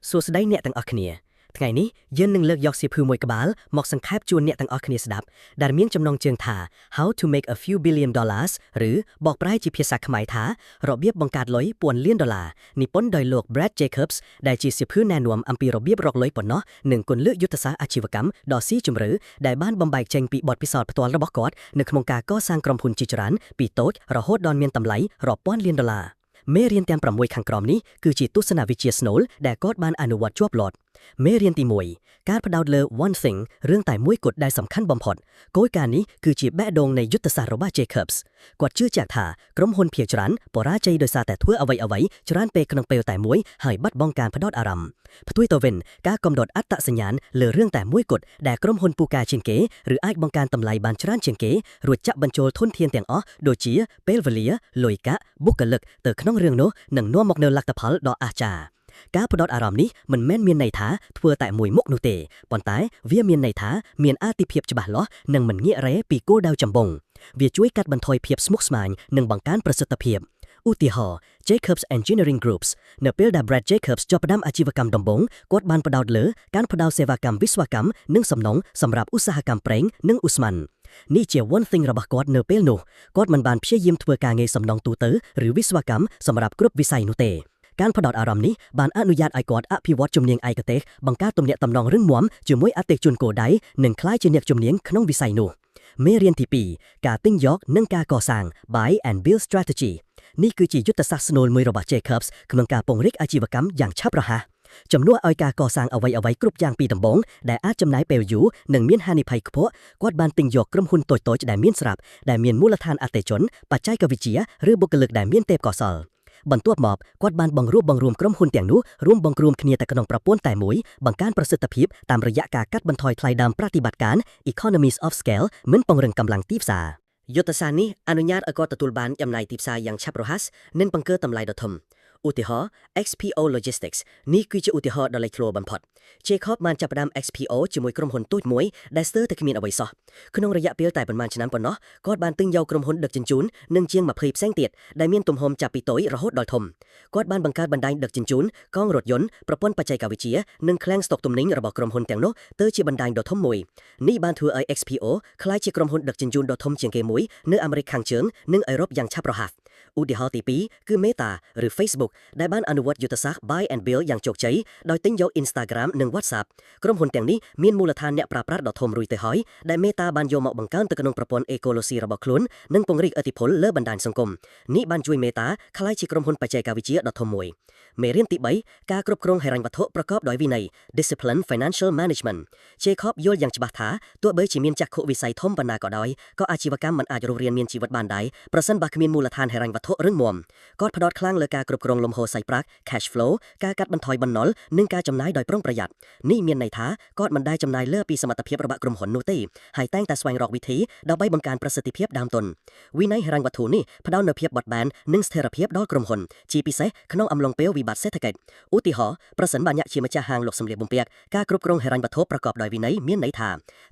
សួស្តីអ្នកទាំងអស់គ្នាថ្ងៃនេះយើងនឹងលើកយកសៀវភៅមួយក្បាលមកសង្ខេបជូនអ្នកទាំងអស់គ្នាស្ដាប់ដែលមានចំណងជើងថា How to Make a Few Billion Dollars ឬបកប្រែជាភាសាខ្មែរថារបៀបបង្កើតលុយពាន់លានដុល្លារនិពន្ធដោយលោក Brad Jacobs ដែលជាសៀវភៅណែនាំអំពីរបៀបរកលុយប៉ុណ្ណោះនិងគន្លឹះយុទ្ធសាស្ត្រអាជីវកម្មដ៏ស៊ីជម្រៅដែលបានបំបែកចេញពីបទពិសោធន៍ផ្ទាល់របស់គាត់នៅក្នុងការកសាងក្រុមហ៊ុនជាច្រើនពីតូចរហូតដល់មានតម្លៃរាប់ពាន់លានដុល្លារមេរៀនទាំង6ខាងក្រោមនេះគឺជាទស្សនវិជ្ជាស្នូលដែលគាត់បានអនុវត្តជាប់លាប់មេរៀនទី1ការផ្ដោតលើ one thing រឿងតែមួយគត់ដែលសំខាន់បំផុតគោលការណ៍នេះគឺជាបេះដូងនៃយុទ្ធសាស្ត្ររបស់ Jacobs គាត់ជឿជាក់ថាក្រុមហ៊ុនភាគច្រើនបរាជ័យដោយសារតែធ្វើអ្វីអ្វីច្រើនពេកក្នុងពេលតែមួយហើយបាត់បង់ការផ្ដោតអារម្មណ៍ផ្ទុយទៅវិញការកំណត់អត្តសញ្ញាណលើរឿងតែមួយគត់ដែលក្រុមហ៊ុនពូកែជាងគេឬអាចបង្កើនតម្លៃបានច្រើនជាងគេរួចចាក់បញ្ចូលធនធានទាំងអស់ដូចជាពេលវេលាលុយកាក់បុគ្គលិកទៅក្នុងរឿងនោះនឹងនាំមកនូវលទ្ធផលដ៏អស្ចារ្យការផ្ដោតអារម្មណ៍នេះមិនមែនមានន័យថាធ្វើតែមួយមុខនោះទេប៉ុន្តែវាមានន័យថាមានអាទិភាពច្បាស់លាស់និងមិនងាករេពីគោលដៅចម្បងវាជួយកាត់បន្ថយភាពស្មុគស្មាញនិងបង្កើនប្រសិទ្ធភាពឧទាហរណ៍ Jacobs Engineering Groups នៅពេលដែល Brad Jacobs ចាប់ផ្ដើមអាជីវកម្មដំបូងគាត់បានផ្ដោតលើការផ្ដល់សេវាកម្មវិស្វកម្មនិងសំណង់សម្រាប់ឧស្សាហកម្មប្រេងនិងឧស្ម័ននេះជា one thing របស់គាត់នៅពេលនោះគាត់មិនបានព្យាយាមធ្វើការងារសំណង់ទូទៅឬវិស្វកម្មសម្រាប់គ្រប់វិស័យនោះទេការផ្ដោតអារម្មណ៍នេះបានអនុញ្ញាតឲ្យគាត់អភិវឌ្ឍជំនាញឯកទេសបង្កើតទំនាក់ទំនងរឹងមាំជាមួយអតិថិជនគោលដៅនិងក្លាយជាអ្នកជំនាញក្នុងវិស័យនោះមេរៀនទី2ការទិញយកនិងការកសាង Buy and Build Strategy នេះគឺជាយុទ្ធសាស្ត្រស្នូលមួយរបស់ Jacobs ក្នុងការពង្រីកអាជីវកម្មយ៉ាងឆាប់រហ័សជំនួសឲ្យការកសាងអ្វីៗគ្រប់យ៉ាងពីដំបូងដែលអាចចំណាយពេលយូរនិងមានហានិភ័យខ្ពស់គាត់បានទិញយកក្រុមហ៊ុនតូចៗដែលមានស្រាប់ដែលមានមូលដ្ឋានអតិថិជនបច្ចេកវិទ្យាឬបុគ្គលិកដែលមានទេពកោសល្យបន្ទាប់មកគាត់បានបង្រួបបង្រួមក្រុមហ៊ុនទាំងនោះរួមបង្រួមគ្នាទៅក្នុងប្រព័ន្ធតែមួយបង្កើនប្រសិទ្ធភាពតាមរយៈការកាត់បន្ថយថ្លៃដើមប្រតិបត្តិការ economies of scale និងពង្រឹងកម្លាំងទីផ្សារយុទ្ធសាស្ត្រនេះអនុញ្ញាតឲ្យគាត់ទទួលបានចំណែកទីផ្សារយ៉ាងឆាប់រហ័សនិងបង្កើនតម្លៃដ៏ធំឧទាហរណ៍ XPO Logistics នេះគឺជាឧទាហរណ៍ដ៏លេចធ្លោបំផុត Jacob បានចាប់ផ្ដើម XPO ជាមួយក្រុមហ៊ុនតូចមួយដែលស្ទើរតែគ្មានអ្វីសោះក្នុងរយៈពេលតែប៉ុន្មានឆ្នាំប៉ុណ្ណោះគាត់បានទិញយកក្រុមហ៊ុនដឹកជញ្ជូននិងជាង20ផ្សេងទៀតដែលមានទំហំចាប់ពីតូចរហូតដល់ធំគាត់បានបង្កើតបណ្ដាញដឹកជញ្ជូនកងរថយន្តប្រព័ន្ធបច្ចេកវិទ្យានិងឃ្លាំងស្តុកទំនិញរបស់ក្រុមហ៊ុនទាំងនោះទៅជាបណ្ដាញដ៏ធំមួយនេះបានធ្វើឲ្យ XPO ក្លាយជាក្រុមហ៊ុនដឹកជញ្ជូនដ៏ធំជាងគេមួយនៅអាមេរិកខាងជើងនិងអឺរ៉ុបយ៉ាងឆាប់រហ័សឧទាហរណ៍ទី2គឺ Meta ឬ Facebook ដែលបានអនុវត្តយុទ្ធសាស្ត្រ Buy and Build យ៉ាងជោគជ័យដោយទិញយក Instagram និង WhatsApp ក្រុមហ៊ុនទាំងនេះមានមូលដ្ឋានអ្នកប្រើប្រាស់ដ៏ធំរួចទៅហើយដែល Meta បានយកមកបង្កើនទៅក្នុងប្រព័ន្ធ អេកូឡូស៊ីរបស់ខ្លួននិងពង្រីកឥទ្ធិពលលើបណ្ដាញសង្គមនេះបានជួយ Meta ក្លាយជាក្រុមហ៊ុនបច្ចេកវិទ្យាដ៏ធំមួយមេរៀនទី3ការគ្រប់គ្រងហិរញ្ញវត្ថុប្រកបដោយវិន័យ Discipline Financial Management Jacob យល់យ៉ាងច្បាស់ថាទោះបីជាមានចក្ខុវិស័យធំប៉ុណ្ណាក៏ដោយក៏អាជីវកម្មមិនអាចរស់រានមានជីវិតបានដែរប្រសិនបើគ្មានមូលដ្ឋានហិរញ្ញវត្ថុរឹងមាំគាត់ផ្ដោតខ្លាំងលើការគ្រប់គ្រងលំហូរសាច់ប្រាក់ cash flow ការកាត់បន្ថយបំណុលនិងការចំណាយដោយប្រុងប្រយ័ត្ននេះមានន័យថាគាត់មិនដែលចំណាយលើសពីសមត្ថភាពរបស់ក្រុមហ៊ុននោះទេហើយតែងតែស្វែងរកវិធីដើម្បីបង្កើនប្រសិទ្ធភាពដើមទុនវិន័យហិរញ្ញវត្ថុនេះផ្ដល់នូវភាពបត់បែននិងស្ថិរភាពដល់ក្រុមហ៊ុនជាពិសេសក្នុងអំឡុងពេលវិបត្តិសេដ្ឋកិច្ចឧទាហរណ៍ប្រសិនបើអ្នកជាម្ចាស់ហាងលក់សម្លៀកបំពាក់ការគ្រប់គ្រងហិរញ្ញវត្ថុប្រកបដោយវិន័យមានន័យថា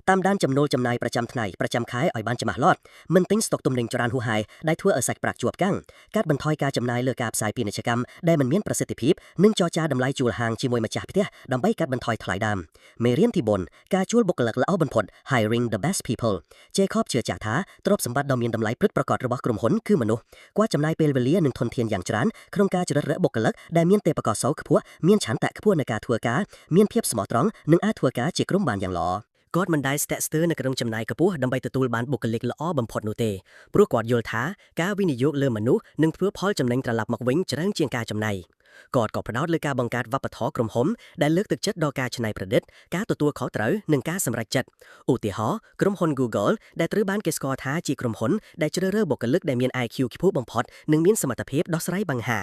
តាមដានចំណូលចំណាយប្រចាំថ្ងៃប្រចាំខែឲ្យបានច្បាស់លាស់មិនទិញស្តុកទំនិញច្រើនហួសហេតុដែលធ្វើឲ្យសាច់ប្រាក់ជាប់កាំងកាត់បន្ថយការចំណាយលើការផ្សាយពាណិជ្ជកម្មដែលមិនមានប្រសិទ្ធភាពនិងចរចាតម្លៃជួលហាងជាមួយម្ចាស់ផ្ទះដើម្បីកាត់បន្ថយថ្លៃដើមមេរៀនទី4ការជួលបុគ្គលិកល្អបំផុត hiring the best people Jacob ជឿជាក់ថាទ្រព្យសម្បត្តិដ៏មានតម្លៃពិតប្រាកដរបស់ក្រុមហ៊ុនគឺមនុស្សគាត់ចំណាយពេលវេលានិងធនធានយ៉ាងច្រើនក្នុងការជ្រើសរើសបុគ្គលិកដែលមានទេពកោសល្យខ្ពស់មានឆន្ទៈខ្ពស់ในការធ្វើការមានភាពស្មោះត្រង់និងអាចធ្វើការជាក្រុមបានយ៉ាងល្អគាត់មិនដែលស្ទាក់ស្ទើរនៅក្នុងចំណាយខ្ពស់ដើម្បីទទួលបានបុគ្គលិកល្អបំផុតនោះទេព្រោះគាត់យល់ថាការវិនិយោគលើមនុស្សនឹងធ្វើផលចំណេញត្រឡប់មកវិញច្រើនជាងការចំណាយគាត់ក៏ផ្ដោតលើការបង្កើតវប្បធម៌ក្រុមហ៊ុនដែលលើកទឹកចិត្តដល់ការច្នៃប្រឌិតការទទួលខុសត្រូវនិងការសម្រេចចិត្តឧទាហរណ៍ក្រុមហ៊ុន Google ដែលត្រូវបានគេស្គាល់ថាជាក្រុមហ៊ុនដែលជ្រើសរើសបុគ្គលិកដែលមាន IQ ខ្ពស់បំផុតនិងមានសមត្ថភាពដោះស្រាយបញ្ហា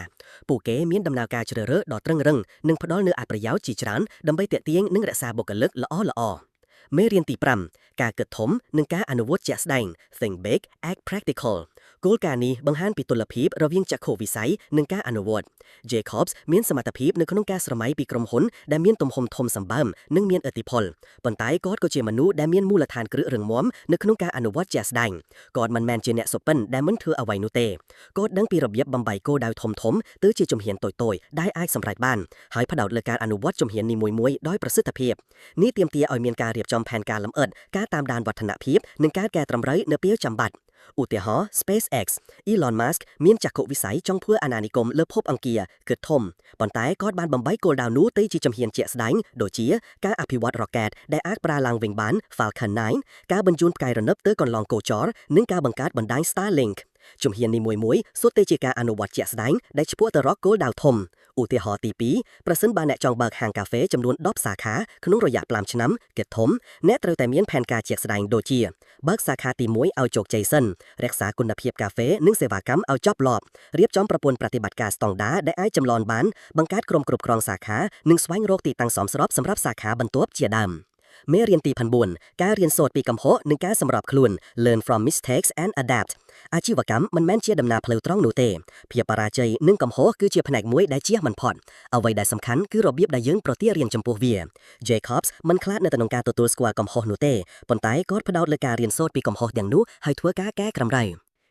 ពួកគេមានដំណើរការជ្រើសរើសដ៏ត្រឹងរឹងនិងផ្ដល់នូវអត្ថប្រយោជន៍ជាច្រើនដើម្បីទាក់ទាញនិងរក្សាបុគ្គលិកល្អៗមេរៀនទី5ការគិតធំនិងការអនុវត្តជាក់ស្ដែង Think big, act practical។ គោលការណ៍នេះបង្ហាញពីតុល្យភាពរវាងចក្ខុវិស័យនិងការអនុវត្ត Jacobs មានសមត្ថភាពនៅក្នុងការស្រមៃពីក្រុមហ៊ុនដែលមានទំហំធំសម្បើមនិងមានឥទ្ធិពលប៉ុន្តែគាត់ក៏ជាមនុស្សដែលមានមូលដ្ឋានគ្រឹះរឹងមាំនៅក្នុងការអនុវត្តជាក់ស្ដែងគាត់មិនមែនជាអ្នកសុបិនដែលមិនធ្វើអ្វីនោះទេគាត់ដឹងពីរបៀបបំបែកគោលដៅធំៗទៅជាជំហានតូចៗដែលអាចសម្រេចបានហើយផ្ដោតលើការអនុវត្តជំហាននីមួយៗដោយប្រសិទ្ធភាពនេះទាមទារឲ្យមានការរៀបចំផែនការលម្អិតការតាមដានវឌ្ឍនភាពនិងការកែតម្រូវនៅពេលចាំបាច់ឧទាហរណ៍ SpaceX Elon Musk មានចក្ខុវិស័យចង់ធ្វើអាណានិគមលើភពអង្គារគិតធំប៉ុន្តែគាត់បានបំបែកគោលដៅនោះទៅជាជំហានជាក់ស្ដែងដូចជាការអភិវឌ្ឍ rocket ដែលអាចប្រើឡើងវិញបាន Falcon 9ការបញ្ជូនផ្កាយរណបទៅកន្លងគោចរនិងការបង្កើតបណ្ដាញ Starlink ជំហាននីមួយៗសុទ្ធតែជាការអនុវត្តជាក់ស្ដែងដែលឆ្ពោះទៅរកគោលដៅធំឧទាហរណ៍ទី2ប្រសិនបើអ្នកចង់បើកហាងកាហ្វេចំនួន10សាខាក្នុងរយៈ5ឆ្នាំគិតធំអ្នកត្រូវតែមានផែនការជាក់ស្ដែងដូចជាបើកសាខាទី1ឲ្យជោគជ័យសិនរក្សាគុណភាពកាហ្វេនិងសេវាកម្មឲ្យចប់ឡប់រៀបចំប្រព័ន្ធប្រតិបត្តិការស្តង់ដារដែលអាចចម្លងបានបង្កើតក្រុមគ្រប់គ្រងសាខានិងស្វែងរកទីតាំងសមស្របសម្រាប់សាខាបន្ទាប់ជាដើមមេរៀនទី9ការរៀនសូត្រពីកំហុសនិងការសម្របខ្លួន Learn from mistakes and adapt អាជីវកម្មមិនមែនជាដំណើរផ្លូវត្រង់នោះទេភាពបរាជ័យនិងកំហុសគឺជាផ្នែកមួយដែលជៀសមិនផុតអ្វីដែលសំខាន់គឺរបៀបដែលយើងប្រទារៀនចំពោះវា Jacobs មិនខ្លាចនៅក្នុងការទទួលស្គាល់កំហុសនោះទេប៉ុន្តែគាត់ផ្ដោតលើការរៀនសូត្រពីកំហុសទាំងនោះហើយធ្វើការកែតម្រូវ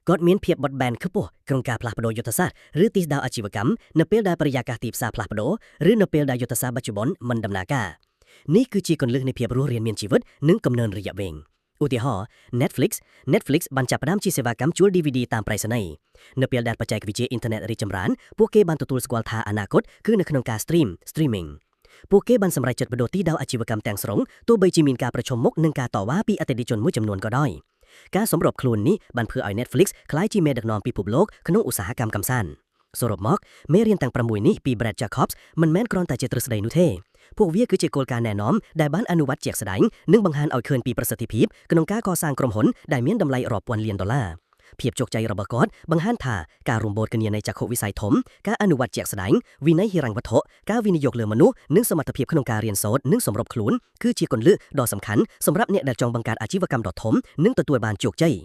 គាត់មានភាពបត់បែនខ្ពស់ក្នុងការផ្លាស់ប្ដូរយុទ្ធសាស្ត្រឬទិសដៅអាជីវកម្មនៅពេលដែលបរិយាកាសទីផ្សារផ្លាស់ប្ដូរឬនៅពេលដែលយុទ្ធសាស្ត្របច្ចុប្បន្នមិនដំណើរការនេះគឺជាគន្លឹះនៃភាពរស់រានមានជីវិតនិងកំណើនរយៈវែងឧទាហរណ៍ Netflix Netflix បានចាប់ផ្ដើមជាសេវាកម្មជួល DVD តាមប្រៃសណីយ៍នៅពេលដែលបច្ចេកវិទ្យាអ៊ីនធឺណិតរីកចម្រើនពួកគេបានទទួលស្គាល់ថាអនាគតគឺនៅក្នុងការ stream streaming ពួកគេបានសម្រេចចិត្តប្ដូរទិសដៅអាជីវកម្មទាំងស្រុងទោះបីជាមានការប្រឈមមុខនឹងការតវ៉ាពីអតិថិជនមួយចំនួនក៏ដោយការសម្របខ្លួននេះបានធ្វើឲ្យ Netflix ក្លាយជាមេដឹកនាំពិភពលោកក្នុងឧស្សាហកម្មកម្សាន្តសរុបមកមេរៀនទាំង6នេះពី Brad Jacobs មិនមែនគ្រាន់តែជាទ្រឹស្ដីនោះទេពួកវាគឺជាគោលការណ៍ណែនាំដែលបានអនុវត្តជាក់ស្ដែងនិងបង្ហាញឲ្យឃើញពីប្រសិទ្ធភាពក្នុងការកសាងក្រុមហ៊ុនដែលមានតម្លៃរាប់ពាន់លានដុល្លារភាពជោគជ័យរបស់គាត់បង្ហាញថាការរួមបូតគ្នានៃចក្ខុវិស័យធំការអនុវត្តជាក់ស្ដែងវិន័យហិរញ្ញវត្ថុការវិនិយោគលើមនុស្សនិងសមត្ថភាពក្នុងការរៀនសូត្រនិងសម្របខ្លួនគឺជាគន្លឹះដ៏សំខាន់សម្រាប់អ្នកដែលចង់បង្កើតអាជីវកម្មដ៏ធំនិងទទួលបានជោគជ័យ។